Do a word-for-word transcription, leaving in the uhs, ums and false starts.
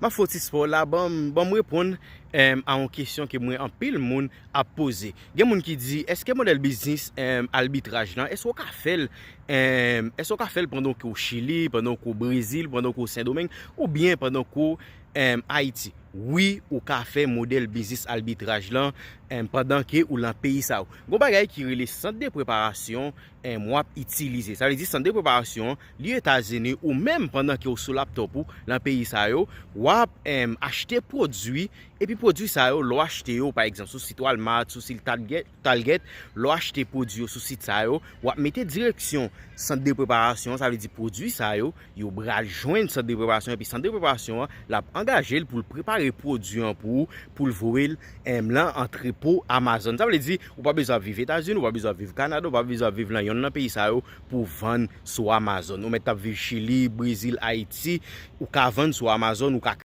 M ap fè yon ti spò la, ban m, ban m reponn, em, a yon kesyon ke m wè anpil moun ap poze. Gen moun ki di, èske modèl biznis, em, albitraj lan, èske w ka fè l, em, èske w ka fè l pandan ke w Chili, pandan ke w Brezil, pandan ke w Sendomeng, oubyen pandan ke w, em, Ayiti? Wi, ou ka fè modèl biznis albitraj lan, em, pandan ke ou lan peyi sa yo. Gon bagay ki rele sant de preparasyon, em, w ap itilize. Sa vle di sant de preparasyon an, li Etazini, ou menm pandan ke w sou laptop ou lan peyi sa yo, w ap, em, achte pwodui, epi pwodui sa yo, lè w achte yo, pa egzanp, sou sit Walmart, sou sit Target, Target, lè w achte pwodui yo sou sit sa yo, w ap mete direksyon sant de preparasyon, sa vle di pwodui sa yo, yo pral jwenn sant de preparasyon, epi sant de preparasyon an, l ap angaje l pou l prepare pwodui an pou ou, pou l voye l, em, lan antrepo Amazon. Sa vle di, ou pa bezwen ap viv Etazini, ou pa bezwen ap viv Kanada, ou pa bezwen ap viv lan yonn nan peyi sa yo pou w vann sou Amazon. Ou mèt ap viv Chili, Brezil, Ayiti, ou ka vann sou Amazon, ou ka